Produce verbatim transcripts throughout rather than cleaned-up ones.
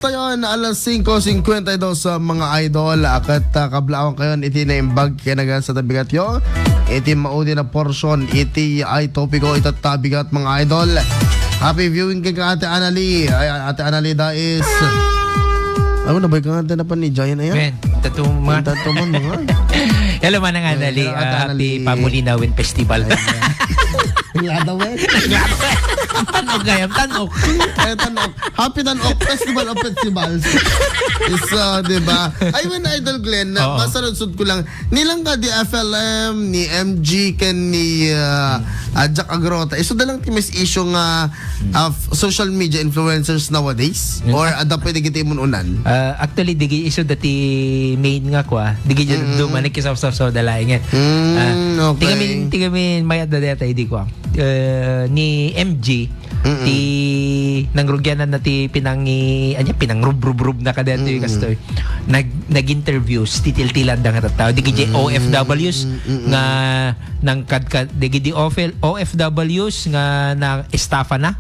Tayon, alas singko singkwenta y dos, ah, mga idol. Ah, ket, ah, kablaawkayon iti naimbag ken nagansa ta bigatyo. Iti maudi na portion, iti ay topiko, itatta bigat, mga idol. Happy viewing kay Ate Anali. Ay, Ate Anali Dais. Ano na ba yung kanta na pa ni Giant, ayan? Men, tattoo man. Ang tattoo man, mga. Hello, Manang Anali. Hello, Ate Ah, happy Anali. Pamulinawen Festival. Ay, ay. Wala daw, eh. Tan-ok, gayam, tan-ok. Eh, tan-ok. Happy Tan-ok, Festival of Festivals. So, di ba? Ay, when Idol Glenn, na, Oo. masaludsod ko lang, nilang ka di F L M, ni M G, ken ni, ah, ah, Jack Agrota. Isu da lang ti mas issue nga, ah, f-, social media influencers nowadays? Mm. Or adda pwede kita imun-unan? Ah, actually, digi isu dati main nga kwa. Digi Mm. dumanik sa, sa, sa, dalaingan. Mm, Ah, okay. Tigamin, tigamin, may adda data, di kwa. Eh, ni M G, Mm-mm. ti nangrugyanan na ti pinangi-, anya, pinangrubrub-rub na kada to yung Mm-mm. kastoy. Nag-, nag-interviews, titiltilan da nga tattao. Di kay Mm-mm. O F Ws Mm-mm. nga nangkadkad, di kay di O F L, O F Ws nga na estafa na.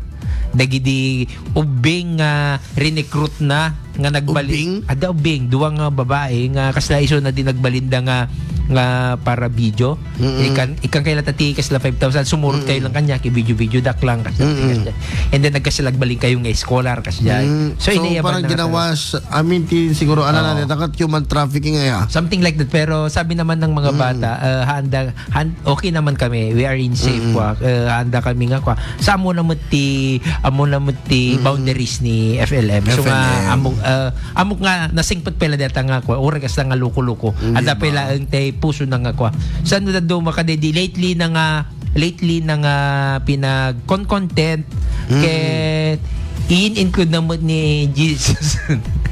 Dagidi ubbing nga rinekrut na nga nagbalin. Ubbing? Adda ubbing, duwa nga babae nga kasla isu na di nagbalinda nga, nga para video. Mm-mm. Ikan, ikan kayo lang tati kasla five thousand, sumurot kayo Mm-mm. lang kanya, ki video-video dak lang, kasla, Mm-mm. kasla. And then nagkasla nagbalin kayo nga scholar, kasla. Mm. So, So, inaiyaban parang na ginawa talaga. siya, I mean, ti-, siguro, ano na, Oo. natakat human trafficking, eh, ah. Something like that. Pero sabi naman ng mga Mm. bata, ah, handa, han-, okay naman kami. We are in safe Mm. walk. Ah, handa kami nga kwa. Sa amo na met ti, amo na met ti Mm. boundaries ni F L M. So nga, F L M. amok, ah, amok nga nasingpet pala data nga kwa. Ura kasla nga loko-loko. Mm, Ada di ba? pala ang te puso na nga kwa. Saan na do makadedi? Lately na nga, lately na nga pinag-content Mm. ket in-include na met ni Jesus,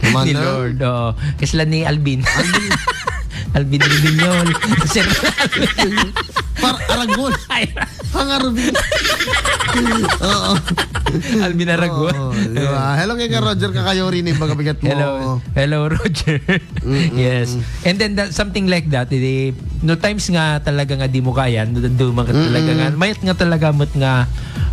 ni Mana? Lord. Oo. Kasla ni Alvin. Alvin. Alvin Rubiñol. Sir Alvin. Par Aragul. Ay. Pang Aragul. Oo. Alvin Aragul. Oo, di ba? Hello kay ka Roger Kakayori ni Bagabigat mo. Hello. Hello, Roger. Mm-mm. Yes. And then that, something like that, eh, no times nga talaga nga di mo kaya, no, do man ka talaga Mm-mm. nga, mayat nga talaga met nga,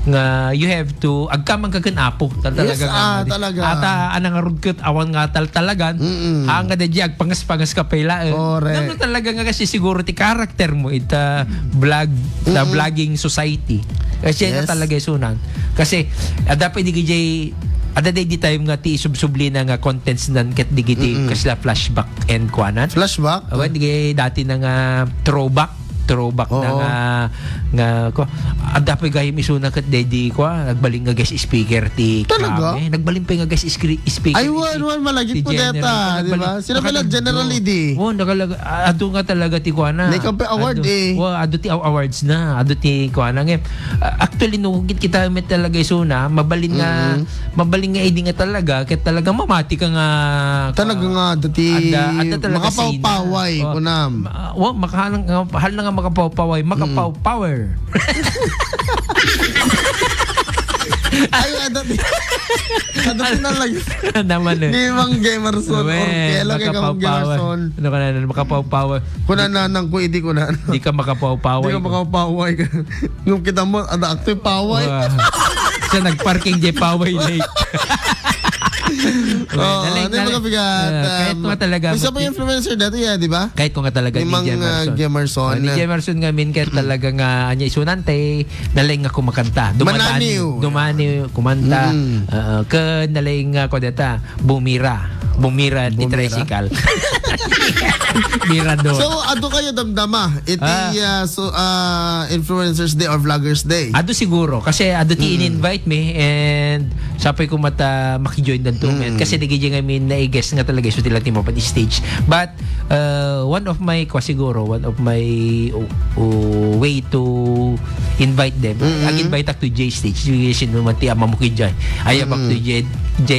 nga you have to, agkamang ka ken Apo. Tal-, Yes, talaga nga, ah, di-, talaga. Ata, anang arud ket awan nga tal-, talagan, Mm-mm. ang nga di agpangas-pangas ka pay laeng. Correct. Ngem no talaga nga kasi siguro ti character mo ita vlog, ta Mm-mm. vlogging society. Kasi nga Yes. talaga isunan. Kasi, ada pay di gijay, ada day di time nga ti isubsubli na nga contents nan ket di giti Mm-mm. kasla flashback and kuanan. Flashback? Awan, di gay dati na nga throwback. Throwback na Oo. nga, nga, ko, ada pay gayam isuna ket day di, kwa, nagbalin nga guest speaker ti Talaga? Kami. Nagbalin pay nga guest scre-, speaker Ay, ti, wan, wan, malagip ti po General. deta, di Nagbalik, ba? Sino ba nakalag-, General Lee D? Oh, nakalag-, adu nga talaga ti kuana. May kampe award Adu, eh. Wa, adu ti aw-, awards na. Adu ti kuana nga. Ah, actually, no, kit kita met talaga isuna, mabalin nga, Mm-mm. mabalin nga idi nga talaga, ket talaga mamati ka nga, Talaga nga, dati anda, anda talaga makapawpaway, sina. Oh, kunam. ma-, wa, makahalang, hal na nga makapawpaway, Mm. makapaw-power. Ay, adu ti, adu ti na lang. Naman eh. Ni Mang Gemerson, Well, Orkelo, kay Mang makapawpawan. Gemerson. Ano ka na, makapawpawan. Kuna nanang ko, idi ko na. Di ka makapawpaway. Di ka makapawpaway. Ngem kita mo, ada akto yung paway. Wow. Sa nagparking di paway late. Oo, Dali, ano yung dali. mga bigat? Ah, kahit Um, mga talaga, isa pa mati- yung influencer dati, ah, di ba? Kahit ko nga talaga Ni ni Mang, ah, Gemerson. Gemerson. Ah, ni Gemerson nga min, kahit talaga nga, anya isunante, nalaing nga kumakanta. Dumani, Mananiw. dumani, kumanta. Mm. Ah, ke nalaing nga ko data, bumira. Bumira ni Bumira? tricycle. Mirador. So, adu kayo damdama iti, Ah. ah, so, ah, Influencers Day or Vloggers Day? Adu siguro. Kasi adu ti Mm. in-invite mi and sapay ko mata makijoin dan to, Mm. men. Kasi di gidi nga min naiges nga talaga isu ti lang ti mapan stage. But, uh, one of my, kwa siguro, one of my, uh, uh, way to invite them. Mm. Ag-invite ak to J stage. Sino man ti ama mo ki J. Ay, abak Mm. to J, J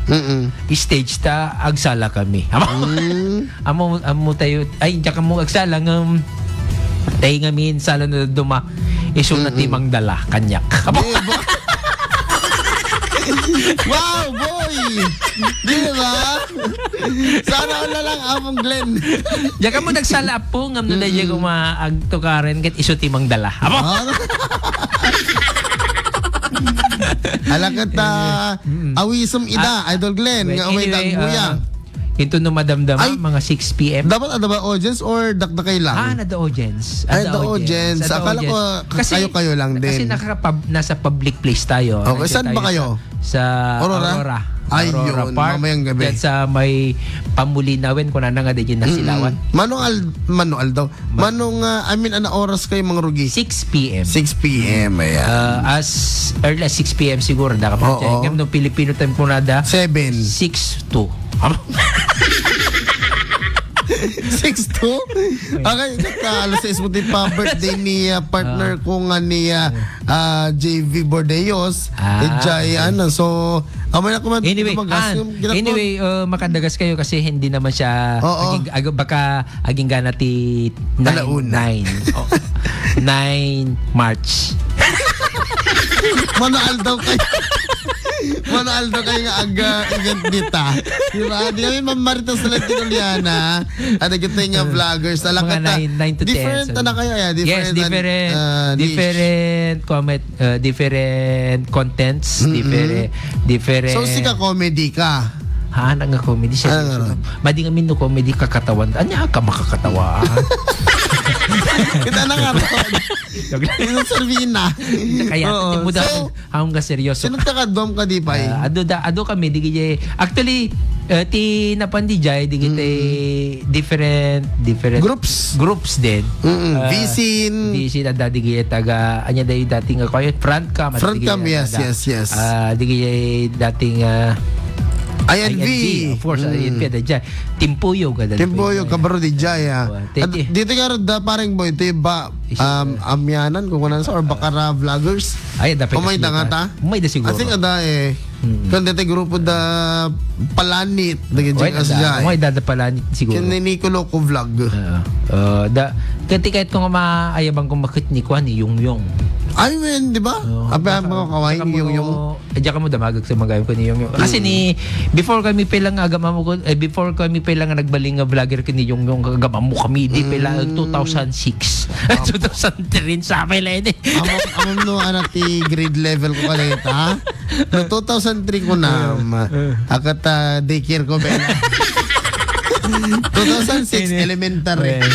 Mm-mm. stage ta, agsala kami. Mm. Amo, amo tayo, ay, diyan ka mo agsala nga, um, tayo nga min, sala na duma, isu na Mm-mm. ti mangdala, kanyak. Di ba? Wow, boy! Di ba? Sana all na lang, Among Glenn. Diyan ka mo nagsala po, ngam na Mm-mm. diyan ko maagtukaren, kahit isu ti mangdala. Amo? Ah. Ala ket, ah, awisom ida, Idol Glenn, nga umay dagbuya. Into no madamdama, mga six p m. Dapat ada ba audience or dakdakay lang? Ah, nada audience. Ay, ada audience. Akala ko kayo-kayo lang din. Kasi nakakapab-, nasa public place tayo. Okay, saan ba kayo? Sa Aurora. Ayun, Aurora Park. Mamayang gabi. Diyan sa may Pamulinawen, kung ano nga, di Nasilawan. Mano al-, mano aldaw. Manong, ah, I mean, ano oras kayo mangrugi? Six p m. Six p m, ayan. Ah, as early as six p m siguro, da ka pa. Oo. Ngem no Filipino time ko nada, Seven. Six two. Six two? Okay, ket, ah, alas sais mo ti pa birthday ni, ah, partner ko nga ni, ah, ah, J V Bordeos. Ah, Jay, okay. Ano, so, amo na kuman, Anyway, tumagas ah, yung ginagawa. Anyway, uh, makadagas kayo kasi hindi naman siya Oo. aging, ag-, baka aging gana ti nine, Alauna. nine. Oh, nine March. Manaal daw kayo. Manaal daw kayo nga aga event dita. Di ba? Di kami mamaritas sa Latin Juliana. At kita nga vloggers. Mga Alakata, nine, nine to ten, different so. Na kayo, eh. Yes, Different, different, uh, niche. Different comment, uh, different contents, Mm-mm. different, different. So, sika comedy ka? Ha, anak nga comedy siya. Ano, ano? Madi nga min no comedy kakatawan. Anya ka makakatawa, ah? Kita na nga ron. Yung servina. Kaya, Oo. Ito mo daw, So, ang nga seryoso. Sino ka kadwam ka di pa eh? Ah, ado da, ado kami, di kaya, actually, eh, ti napan di jay, di kita Mm. different, different Groups. groups din. Mm, Ah, Visin. Visin, ada di kaya taga, anya da yung dating, ah, kayo, front cam, ada Front di cam, kaya yes, ada. Yes, yes. Ah, di kaya dating, ah, I N V. I N V, of course, Mm. I N V, ada dyan. Timpuyog, ada Timpuyog, Timpuyog. Kabaro di jay, ah. Oh, At thank you. Dito nga rin, da, parang boy, ito yung ba, Is it, um, uh, Amyanan, kung kunan sa, or Bakara Vloggers? Ay, dapat Umay kasi da nga yata. Ta? Umay da siguro. I think ada eh. Mm. Kung dito grupo da Palanit, naging Umay jay da, kasi jay. Umay da, da Palanit siguro. Ken ni Nico Loco Vlog. Oo. Uh, da, kati kahit kung maayabang kung makit ni Kwan, ni Yung Yung. Ay, men, di ba? Oo. Abi, Baka, ang mga kawain baka ni Yung mga Yung. Eh, diyan ka mo damagag sa mga ko ni Yung Yung. Kasi Mm. ni, before kami pa lang agam-amo ko, eh, before kami pa lang nagbaling nga vlogger kini Yung Yung, agam-amo kami, di pa lang Mm. two thousand six. Apo. Two thousand three, sa pa lang, eh. Amo, amo no, anak, ti grade level ko kanita, ha? No, two thousand three ko na, Ah, ma-, ah. Akat, ah, daycare ko, Bella. Two thousand six, Anyway. Elementary. Eh.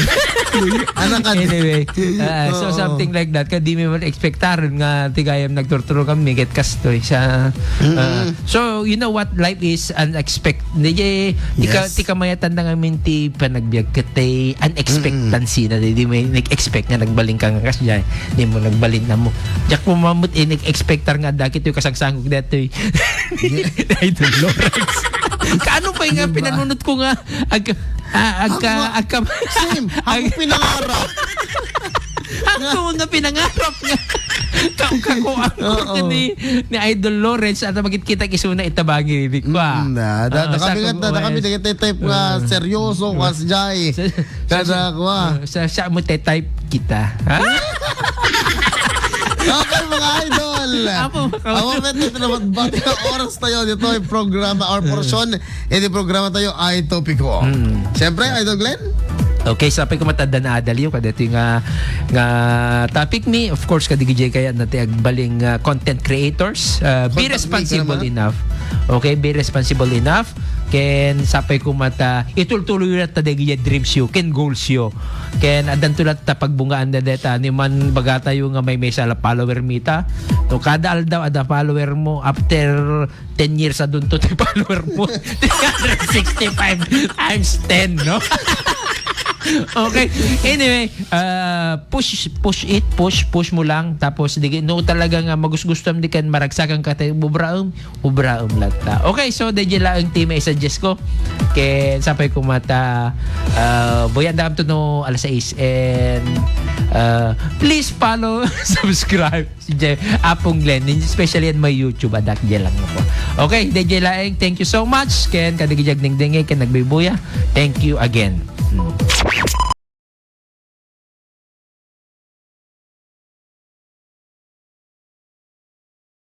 Anak ka. Anyway, ah, so Oo. something like that. Kadi mi man expectaron nga ti gayam nagturturo kami, ket kastoy sa, Mm-mm. ah, so, you know what? Life is unexpected. Di, di, di ka, Yes. di ka mayatan na ngamin ti panagbiag ket ti unexpectancy Mm-mm. na. Di, di may nag-expect nga nagbalin ka nga kas dyan. Di mo nagbalin na mo. Diak mo mamut, eh, nag-expectar nga dakit yung kasangsangog dito eh. Yeah. Idol Lawrence. Kaano pa yung nga Diba? pinanunot ko nga? Ag-, ah, agka, Ako nga, agka, same. Ako ag- pinangarap. Ako nga pinangarap nga. Ka-, kakuha ko Oo. ni, ni Idol Lawrence at magkita isuna itabangi ni Rick ko, ah. Mm, da, da, Ah, da kami sa nga, da, da kami, kuwan. Da kita type nga Ah. seryoso, Mm. kas jay. Sa, sa, Kada sa, kuwa. ah, sa, sa mo te type kita. Ha? Okay, mga idol. Apo, makaw- Apo, met, ito naman, bati na oras tayo dito, yung programa or Mm. portion, iti programa tayo ay topiko. Mm. Siyempre, Idol Glenn? Okay, sapay ko matanda na adal yung kada ito yung, ah, nga topic mi. Of course, kadi gijay kaya na ti agbaling, ah, content creators. Ah, be Contact me, responsible kaya enough. Okay, be responsible enough. Ken sapay ko mata, itultuloy na ta dagiti dreams yo, ken goals yo. Ken addanto latta pagbungaan da deta, ni man baga tayo nga may, may sala follower mita. No, kada aldaw, ada follower mo, after ten years, adunto ti follower mo. Three hundred sixty-five times ten, no? Okay. Anyway, ah, push, push it, push, push mo lang. Tapos, di, no, talaga nga magusgustuam di kan maragsakan ka tayo, bubraem, ubraem latta. Okay, so, dayjay laeng ti maisuggest ko. Ken sapay ko mata, ah, buyan dam to no alas sais. And, ah, please follow, subscribe si Jeff, Apong Glenn, especially in my YouTube, adak dyan lang ako. Okay, dayjay laeng, thank you so much. Ken, kadagijag ningdenge, ken nagbibuya. Thank you again. Hmm.